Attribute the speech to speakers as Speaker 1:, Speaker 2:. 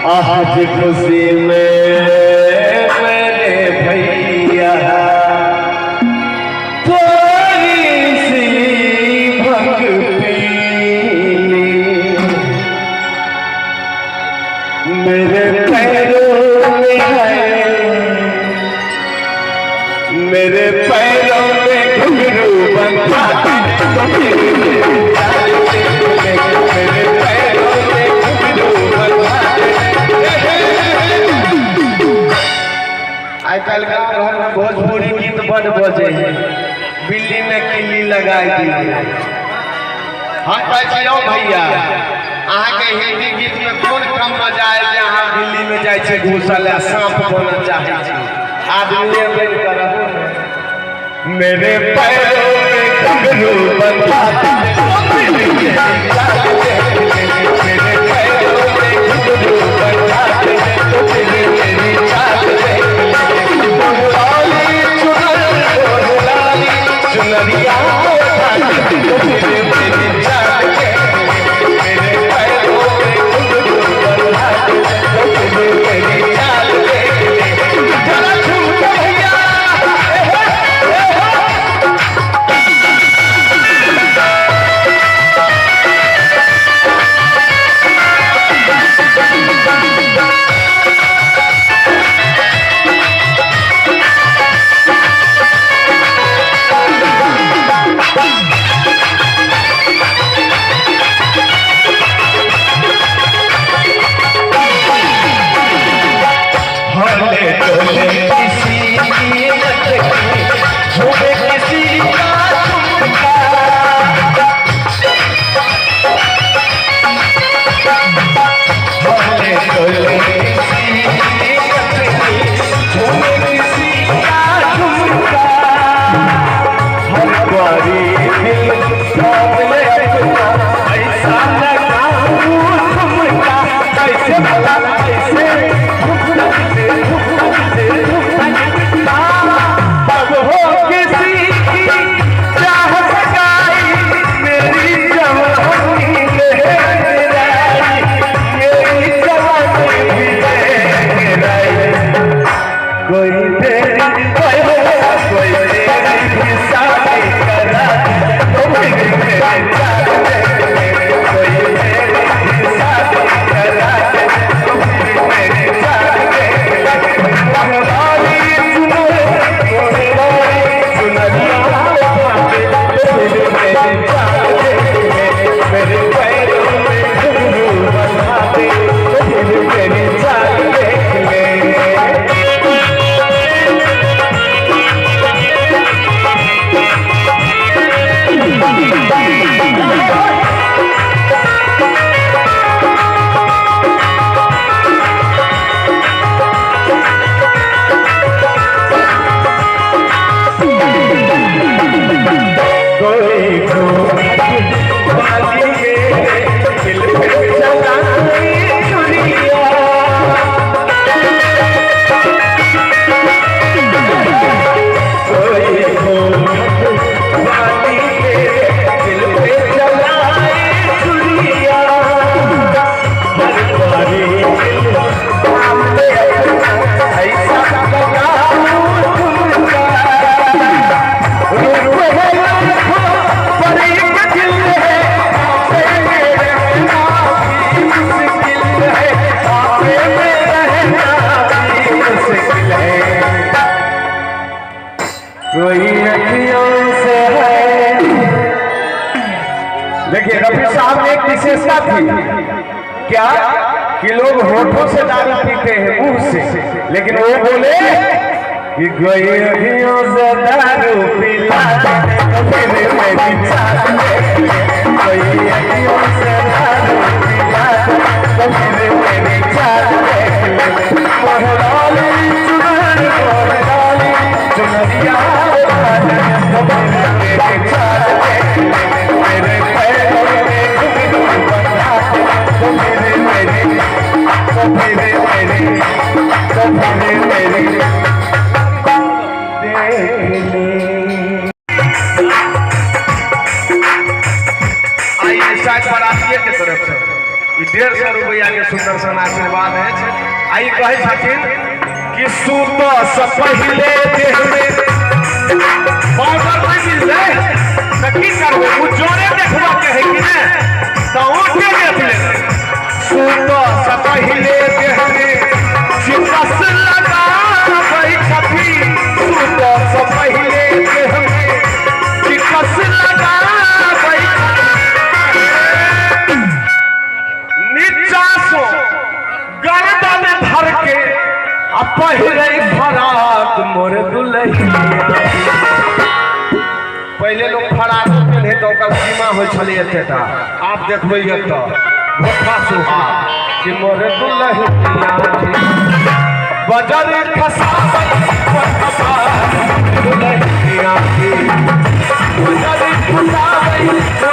Speaker 1: आज खुशी में मेरे भैया थोड़ी सी भंग पी ली। मेरे पैरों में है, मेरे पैरों में घुंघरू बंधा तो फिर मेरे पैरों में घुंघरू बंधा।
Speaker 2: आइ काल्हि गाँव घरमे भोजपुरी गीत बड्ड बजै है, बिल्ली में किल्ली लगाई दी। हम कहै छी, यौ भैया, अहाँके हिंदी गीतमे कोन कम मजा आयल जे अहाँ बिल्ली में जाइ छी घुसल आ साँप बनऽ चाहै छी? आदमीए बनि कऽ रहू ने।
Speaker 1: मेरे पैरों में घुंघरू बंधा, मेरे पैरों में घुंघरू बंधा तो फिर मेरी चाल देख ले। लाली चुनर लाली चुनरिया तो फिर मेरी चाल देख ले। मेरे पैरों में घुंघरू बंधा तो फिर मेरी चाल देख ले। जरा झूम के भैया। होले डोले किसी की मटकी, झूमे किसी का ठुमका। होले डोले किसी की मटकी, झूमे किसी का ठुमका। हर बारी दिल थाम ले अपना, ऐसा लगाऊं ठुमका। कैसे भला कैसे ठुमका ठुमका। अब हो किसी की चाह सगाई, मेरी जवानी ले आई, मेरी जवानी भी ले आई। कोई तेरी कोई कोई तेरी भी शादी करा तो फिर मेरे चाल देख ले। कोई तेरी भी शादी करा तो फिर मेरे चाल देख ले। लाली चुनर लाली चुनरिया तो फिर मेरे चाल देख ले। मेरे पैरों में घुंघरू बंधा दे तो फिर मेरी चाल देख ले। कोई घूंघट वाली मेरे दिल पे चलाई छुरिया, कोई घूंघट वाली मेरे दिल पे चलाई छुरिया। हर बारी दिल थाम ले अपना, ऐसा लगाऊं ठुमका। रूप है लाखों पर एक दिल है, आपे में रहना भी मुश्किल है, आपे में रहना भी मुश्किल है। कोई अखियों से है।
Speaker 2: देखिए, रफी साहब में एक विशेषता थी क्या कि लोग होठों से दारू पीते हैं, मुंह से, लेकिन वो बोले
Speaker 1: कि कोई अखियों से दारू पिला दे तो फिर मेरी चाल देख ले। कोई अखियों से दारू पिला दे तो फिर मेरी चाल देख ले। मोहलाली चुनर मोहलाली चुनरिया तो फिर मेरी चाल देख ले। मेरे पैरों में घुंघरू बंधा दे तो फिर मेरी तो फिर मेरी तो फिर मेरी देख ले।
Speaker 2: आइए। शायद बरातिये के तरफ से ई 150 रुपया के सुंदर सन आशीर्वाद अछि। आ ई कहै छथिन कि सुत से पहिले देह में पाउडर नहि मिलतै तऽ की करबै, ओ जोरे देखबऽ के है कि नहि, तऽ ओटे देख लेबै। सुत से पहिले देह में चिकस लगाबै छथिन, सुत से पहिले देह में चिकस लगाबै छथिन, नीचा सो गर्दन धर के आ पहिरे फराक मोर दुलहिया। पहिले लोक फराक पेन्हे तऽ ओकर सीमा होइ छलै एतेटा, आब देखबै एतऽ घोठा सुहा कि मोर दुलहिया बजर खसाबै दुलहिया, बजर खसाबै।